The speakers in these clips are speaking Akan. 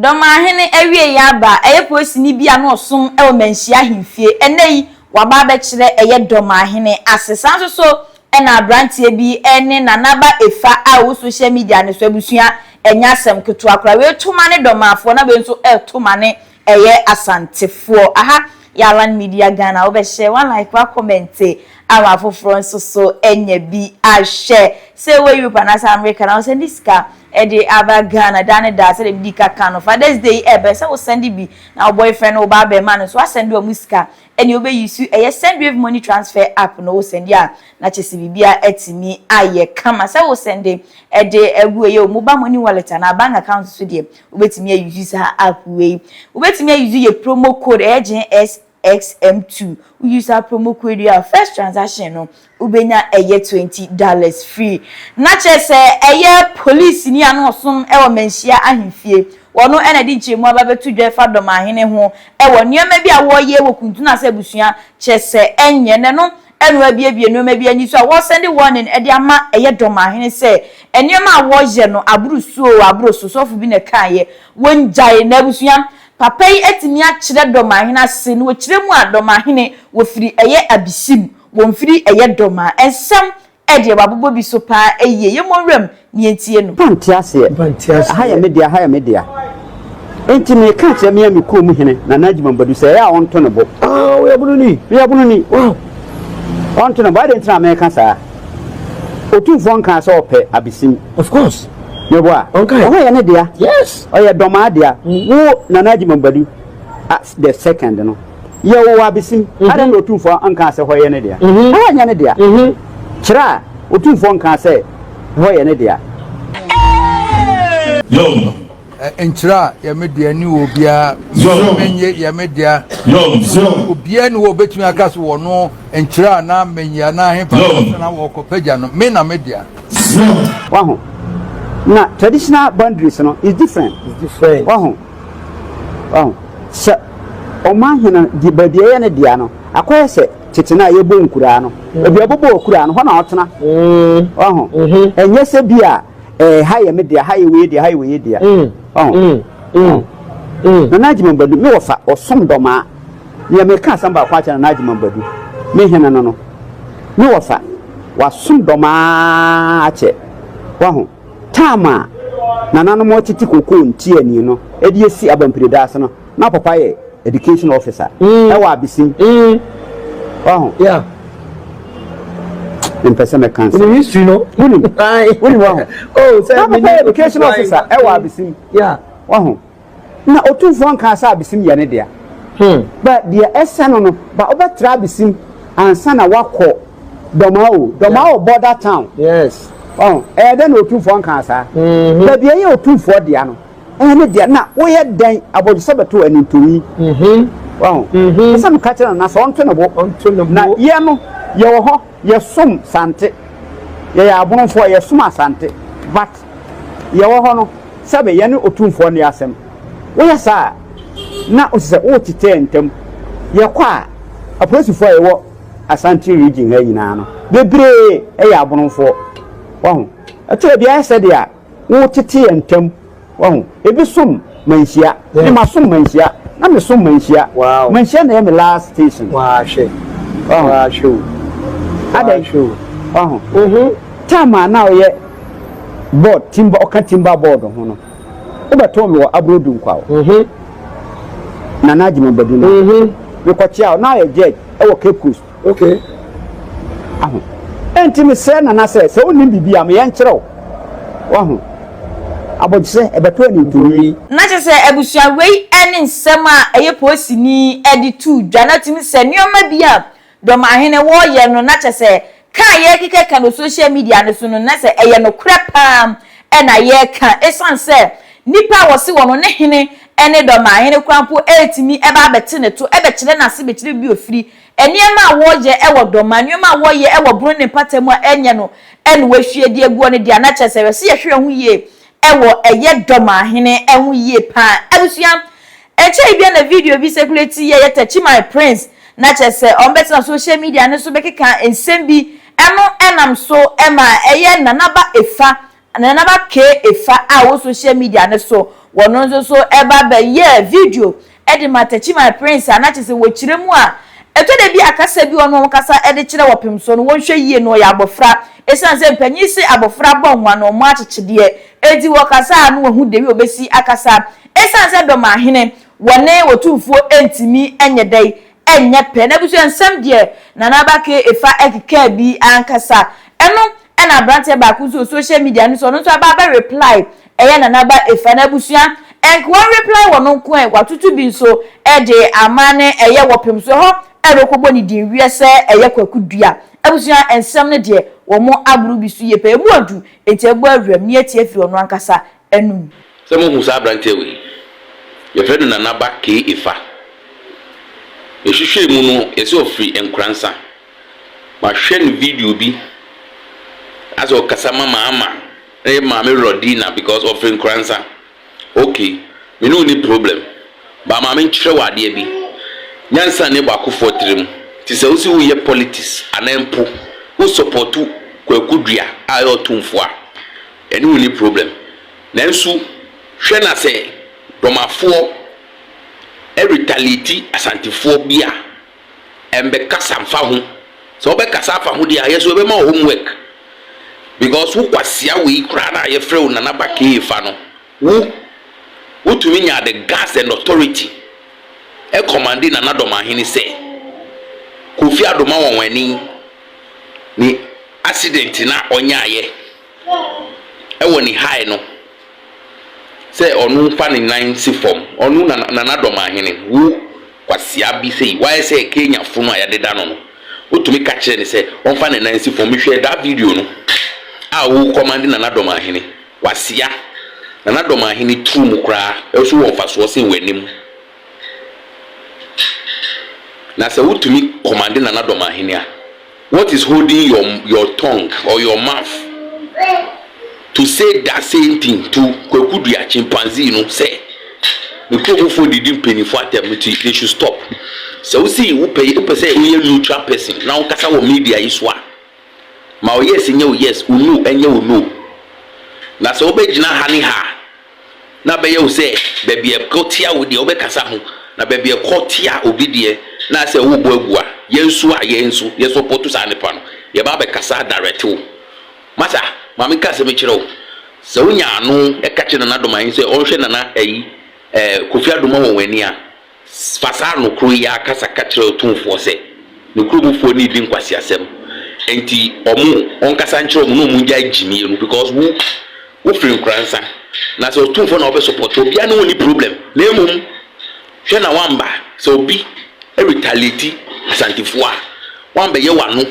Dɔmahene awieeɛ aba, ɛyɛ polisini bi a na ɔsom wɔ Manhyia ahemfie. Ɛnnɛ yi, waba abɛkyerɛ ɛyɛ Dɔmahene ase. Saa nso so na aberanteɛ bi ne Nanaba Efa a ɔwɔ social media no so abusua, ɛnyɛ asɛm ketewa koraa. Wei to ma ne Dɔmafoɔ na wei nso reto ma ne ɛyɛ Asantefoɔ. Aha yɛ Alan Media Ghana, wobɛhyɛ, wa like, wa comment ama afoforɔ nso so anya bi ahwɛ. Sɛ wɔ Europe anaasɛ America na wosɛnde sika de aba Ghana da ne da sɛdeɛ medi ka ka no Father's Day yi ɛɛba ɛsɛ wo sɛnde bi na wo boyfriend ne wo ba abɛɛma no nso woasɛnde wɔn sika ɛneɛ wobɛ use ɛyɛ Sendwave money transfer app no wo sɛnde a na kyerɛ sɛ biribiara atumi ayɛ kama sɛ wo sɛnde ɛde agu ɛyɛ wo mobile money wallet anaa bank account so deɛ wobɛtumi a use saa app wei. Wobɛtumi a use yɛ promo code ɛyɛ GS XM2 wo use saa promo code yi a first transaction no wobɛnya ɛyɛ $20 free. Na kyerɛ sɛ ɛyɛ police ni a na ɔsom wɔ Manhyia ahemfie. Wɔno na ɛde nkyerɛmu aba bɛto dwa ɛfa Dɔmahene ho ɛwɔ nneɛma bi a wɔyɛ wɔ Kuntun ase abusua kyerɛ sɛ ɛnyɛ na ɛno ɛna wɔabiebie nneɛma bi ani so a wɔresɛnde warning ɛde ama ɛyɛ Dɔmahene sɛ nneɛma a wɔyɛ no aboro so oo aboro so sɔfo bi na ɛkaeɛ wɔngyae na abusua Papa yi atumi akyerɛ Dɔmahene ase na wɔkyerɛ mu a Dɔmahene wɔfiri ɛyɛ Abisim, wɔmfiri ɛyɛ Dɔmaa. Nsɛm ɛdeɛ wabobɔ bi so paa yie. Yɛmmɔ nwuram na yɛntie no. Mpa nte aseɛ. Aha yɛ me dea, aha yɛ me dea. Enti meka akyerɛ me a me kurom hene, Nana Agyemang Badu sɛ ɛyɛ a ɔnto ne bo. Ah, woyɛ bononi. Meyɛ bononi. Wow. Ɔnto ne bo. Adɛn nti na meka saa? Otumfoɔ nkaa sɛ ɔpɛ abesim. Of course. Meboa? Ɔnkae. Ɔhɔ yɛ ne dea. Yes. Ɔyɛ dɔmaa dea. Wo Nana Agyemang Badu as the second no, yɛ wo wɔ abesim. Adɛn na Otumfoɔ nkaa sɛ hɔ yɛ ne dea? Hɔ nyɛ ne dea. Kyerɛ a Otumfoɔ nkaa sɛ hɔ yɛ ne dea. Nkyerɛ a yɛ me dea ni wɔ obiara menye yɛ me dea obiara ni wɔ obetumi aka so wɔ no nkyerɛ a na menye anaa hefa na wɔkɔ pagya no me na me dea. Waho na traditional boundaries no is different. Is different. Waho waho sɛ ɔman hene de baabi ɛyɛ ne dea no akɔyɛ sɛ tete no a yɛbɔ nkuraa no baabi a ɔbɛbɔ akuraa no hɔ na ɔtena. Waho ɛnyɛ sɛ bi a. Eh, ha yɛ me dea, ha yɛ wei dea, ha yɛ wei dea. Ɔho. Nana Agyeman Badu, me wɔfa, ɔsom dɔmaa. Nea meka asɛm baako akyerɛ Nana Agyeman Badu, me hene no no. Me wɔfa, wasom dɔmaa akyɛ. Waho. Time a nananom tete kokoo ntiani no de asi Abampire ase no, na papa yɛ education officer ɛwɔ abesim ɔho yeah mpɛ sɛ mɛka nsɛm wonim history no wonim wonim ɔho oh sɛ na papa yɛ education officer ɛwɔ abesim yeah ɔho na otumfoɔ nka sɛ abesim yɛ ne dea ba deɛ ɛsɛ no no ba wobɛtra abesim ansa na wakɔ Dɔmaa o Dɔmaa wɔ border town. Yes. Ɔho ɛyɛ dɛ na otumfoɔ nka saa baabi ɛyɛ otumfoɔ dea no Ɛne deɛ na woyɛ dɛn abɔdwesɛ bɛto anintowii. Wahu? Ɛsɛ sɛ meka kyerɛ Nana sɛ ɔnto ne bo. Na yɛ no, yɛwɔ hɔ, yɛsom Sante. Yɛyɛ Abonofoɔ, yɛsom Asante. But yɛwɔ hɔ no, sɛbe yɛne Otumfoɔ nni asɛm. Woyɛ saa a, na wote sɛ woretetɛ ntam. Yɛkɔ a, apolisifoɔ a yɛwɔ Asante region ha nyinaa no, bebree yɛ Abonofoɔ. Wahu? Ɛtɔ da bi ayɛ sɛ deɛ Wo tete yɛn ntam. Wahu? Ebi som Manhyia. Me masom Manhyia. Na me som Manhyia. Wow. Manhyia na ɛyɛ me last station. Wahwɛ. Wahu? Wahwɛ o. Adɛn? Wahwɛ o. Wahu? Mhm. Time a na ɔyɛ board, timber, ɔka timber board ho no, wobɛtoo me wɔ Abrodu Nkwaw. Mhm. Nana Agyemang Badu no. Mhm. Mekɔkyea wo, na ɔyɛ judge ɛwɔ Cape Coast. Okay. Aho. Enti mesrɛ Nana sɛ, sɛ wonnim biribi a, meyɛ nkyerɛ wo. Waho? Abɔgyesɛ, ɛbɛtɔ anintowii. Na kyerɛ sɛ abusua wei ne nsɛm a ɛyɛ polisini de too dwa na tumi sɛ nneɛma bi a Dɔmahene wɔreyɛ no na kyerɛ sɛ ka a yɛrekeka ka no social media no so no na sɛ ɛyɛ nokorɛ paa na yɛreka ɛsiane sɛ nnipa a wɔse wɔn ne hene ne Dɔmahene koraa mpo ɛretumi ɛba abɛte ne to ɛbɛkyerɛ n'ase bɛkyerɛ baabi ɔfiri. Nneɛma a wɔyɛ wɔ dɔm a, nneɛma a wɔyɛ wɔ bono ne mpata mu a ɛnyɛ no na wɔahwie de agu hɔ no deɛ, na kyerɛ sɛ ɛsɛ sɛ yɛhwɛ yɛn ho yie wɔ ɛyɛ dɔm ahene ho yie paa. Abusua, ɛnkyɛe biara na video bi circulate yɛ yɛ Takyi My Prince, na kyerɛ sɛ wɔbɛtena social media no so bɛkeka nsɛm bi, ɛno nam so ma ɛyɛ Nanaba Efa Nanaba K. Efa a ɔwɔ social media no so, Wɔno nso so ɛba bɛyɛɛ video de ma Techiman Prince a na kyerɛ sɛ wɔkyerɛ mu a, ɛtɔ da bi a kasa bi a ɔne wɔn kasa de kyerɛ wɔ pem so no, wɔnhwɛ yie no, ɔyɛ abɔfra. Ɛsiane sɛ mpanyin se abɔfra bɔ nwa na ɔmmɔ akyekyedeɛ, enti wɔkasa a na wɔhu dewi a wɔbɛsi akasa. Ɛsiane sɛ Dɔmahene, wɔne Otumfoɔ ntumi nyɛ dɛn nyɛ pɛ. N'abusua nsɛm deɛ, Nana Aba K. Efa kekaa bi ankasa. Ɛno na aberanteɛ baako nso wɔ social media no so, ɔno nso aba abɛ reply Ɛyɛ Nana Ba Efa n'abusua nk wɔn reply wɔ no nko ɛ watoto bi nso de ama ne ɛyɛ wɔpem so ɛhɔ ɛna ɔkɔbɔ ne din wiɛ sɛ ɛyɛ Kwaku Dua abusua nsɛm no deɛ wɔn aboro bi so yie paa ɛmu ɔdu nti ɛbɔ awuram ne atie afiri ɔno ankasa anum. Sɛ mohu saa aberanteɛ wei, yɛfrɛ no Nana Ba Kay Efa. Mehwehwɛɛ mu no, yɛse ɔfiri Nkoransa. Mahwɛ no video bi, asɛ ɔkasa ma Maama Ne maame Lordina because ɔfiri Nkoransa. Ok, me ne wo nni problem but ma menkyerɛ wo adeɛ bi. Nyansa nni bɔakofoɔ tirim nti sɛ wose woyɛ politics anaa mpo wo support Kwaku Dua a ɔyɛ ɔtumfoɔ a, yɛne wo nni problem. Nanso hwɛ na sɛ Dɔmafoɔ retaliate Asantefoɔ bi a, Ɛmbɛkasa mfa ho. Sɛ wobɛkasa afa ho deɛ a, yɛ so yɛbɛma wo homework. Because wo kwasea wei koraa no a yɛfrɛ wo Nana Ba Keefa no, wo, wotumi nyaa the guts and authority ɛkɔmande Nana Dɔmahene sɛ Kofi Adoma Wanwani ne accident no a ɔnyaeɛ ɛwɔ ne high no, sɛ ɔno mfa ne nan nsi fam, ɔno Nana, Nana Dɔmahene, wo Kwasea bi sei, wayɛ sɛ Kenya funu a yɛadeda no no, wotumi ka kyerɛ no sɛ ɔmfa ne nan nsi fam. Mehwɛɛ that video no a wo commande Nana Dɔmahene. Kwasea, Nana Dɔmahene turu mu koraa so wɔ mfasoɔ sen w'anim. Na sɛ wotumi commande Nana Dɔmahene a, What is holding your your tongue or your mouth to say that same thing to Kwaku Dua chimpanzee no sɛ ne kuromfoɔ didi mpanyinfoɔ atɛm nti they should stop. Sɛ wosi wopɛ wopɛ sɛ woyɛ neutral person na wokasa wɔ media yi so a, ma wo yes nyɛ wo yes, wo no nyɛ wo no. Na sɛ wobɛgyina ha ne ha a, na bɛyɛ wo sɛ baabi a ɛkɔ tia wo deɛ wobɛkasa ho, na baabi a ɛkɔ tia obi deɛ na asɛ wobɔ agu a, yɛn nso a yɛn nso yɛ support saa nipa no, yɛba abɛkasa direct wo. Masa, ma menka asɛm yi kyerɛ wo, sɛ wonya ano ka kyerɛ Nana Adomahen sɛ ɔnhwɛ Nana ayi eh, Kofi Adomah wɔ wɔn ani a, Fa saa ano koro yi ara kasa ka kyerɛ otumfoɔ sɛ, ne kuromfoɔ no redi nkwaseasɛm, enti wɔn ɔnkasa nkyerɛ wɔn na wɔn ngyae gyimie no because wo wo firi Nkoransa na sɛ otumfoɔ na wobɛ support obiara ne wo nni problem na mmom hwɛ na wamba sɛ obi retaliate Asantefoɔ a wambɛyɛ w'ano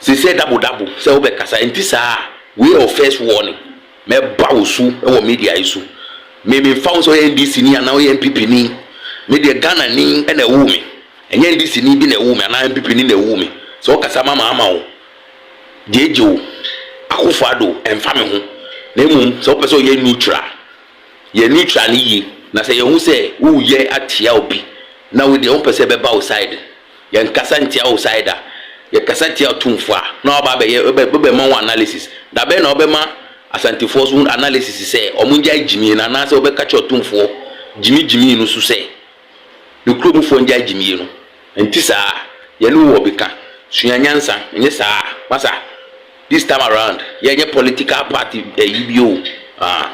sesɛ dabo dabo sɛ wobɛ kasa ɛnti saa a wei yɛ wo first warning. Mɛba wo so wɔ media yi so. Me menfa ho sɛ woyɛ NDC ni anaa woyɛ NPP ni. Me deɛ Ghana ni na ɛwoo me. Ɛnyɛ NDC ni bi na ɛwoo me anaa NPP ni na ɛwoo me. Sɛ wokasa ma Mahama o, Gyegye o, Akufo Addo o, ɛmfa me ho. Na mmom sɛ wopɛ sɛ woyɛ neutral a, yɛ neutral no yie. Na sɛ yɛhu sɛ woreyɛ atia obi na wo deɛ wompɛ sɛ ɛbɛba wo side, Yɛnkasa ntia wo side a, yɛkasa tia Otumfoɔ a, na waba abɛyɛ, wobɛma wo analysis. Da bɛn na wobɛma Asantefoɔ so analysis sɛ wɔn ngyae gyimie no anaasɛ wobɛka kyerɛ Otumfoɔ gyimi gyimii no so sɛ ne kurom foɔ ngyae gyimie no. Ɛnti saa a, yɛne wo wɔ bi ka. Sua nyansa, ɛnyɛ saa a, masa, this time around, yɛnyɛ political party ayi bio o, ah.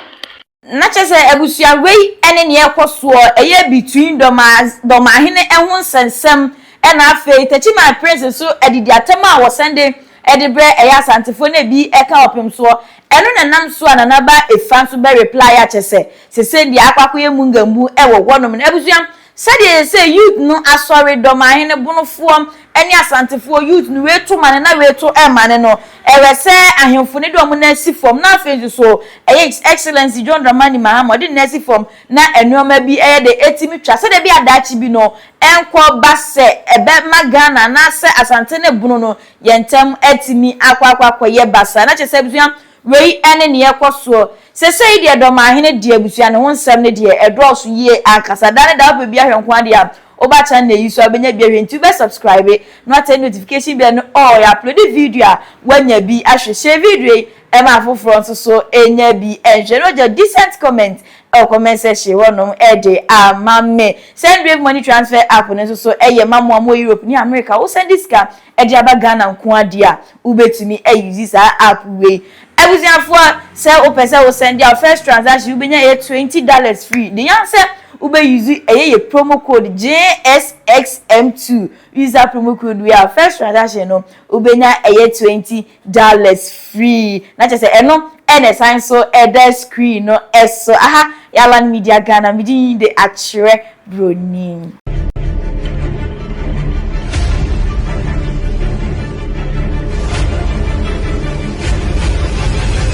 Na kyerɛ sɛ abusua wei ne nea ɛkɔ soɔ, ɛyɛ between Dɔma Dɔmahene ho nsɛnsɛm ɛna afei Techiman Prince nso adidi atɛm a wɔsɛnde de brɛ ɛyɛ Asantefoɔ na ebi ɛka ɔpem soɔ, ɛno na ɛnam so a Nana Ba Efa nso bɛ reply a kyerɛ sɛ sesei deɛ akɔ akɔyɛ mungamu wɔ hɔnom no. Abusua Sɛdeɛ yɛsɛ youth no asɔre dɔm ahene bonofoɔ ne asantefoɔ youth no wei to mane na wei to mane no ɛwɛ sɛ ahemfo no de wɔn nan si fam na afei nso so ɛyɛ his excellency John Dramani Mahama ɔde ne nan si fam na nnoɔma bi ɛyɛ dɛ ɛtumi twa sɛdeɛ ɛbɛyɛ a daakye bi no ɛnkɔ ba sɛ ɛbɛma Ghana anaasɛ Asante ne Bono no yɛn ntam atumi akɔ akɔ akɔyɛ basaa na kyerɛ sɛ abusua Wei ne nea ɛkɔ soɔ. Sesei deɛ Dɔmahene deɛ abusua ne ho nsɛm no deɛ ɛdɔɔso yie ankasa. Da ne da wopɛ bi ahwɛ nko ara deɛ a, woba channel yi so a wobɛnya bi ahwɛ nti wobɛ subscribe na woatɛn notification bell no all, yɛ upload video a woanya bi ahwɛ. Share video yi ma afoforɔ nso so nya bi nhwɛ na wagya decent comment. Ɛwɔ comment section hɔnom ɛde ama me. Sendwave money transfer app no nso so ɛyɛ ma mo a mo Europe ne America. Wo send sika ɛde aba Ghana nko adeɛ a, wobɛtumi ɛuse saa app wei. Abusuafoɔ, sɛ wopɛ sɛ wo send a, first transaction wobɛnya ɛyɛ $20 free de yan sɛ wobɛuse ɛyɛ yɛ promo code JSXM2. Use that promo code wei a, first transaction no wobɛnya ɛyɛ $20 free. Na kyerɛ sɛ ɛno ɛna ɛsan so ɛda screen no ɛso aha. Yalan Media Ghana, medin de Akyerɛ Broni.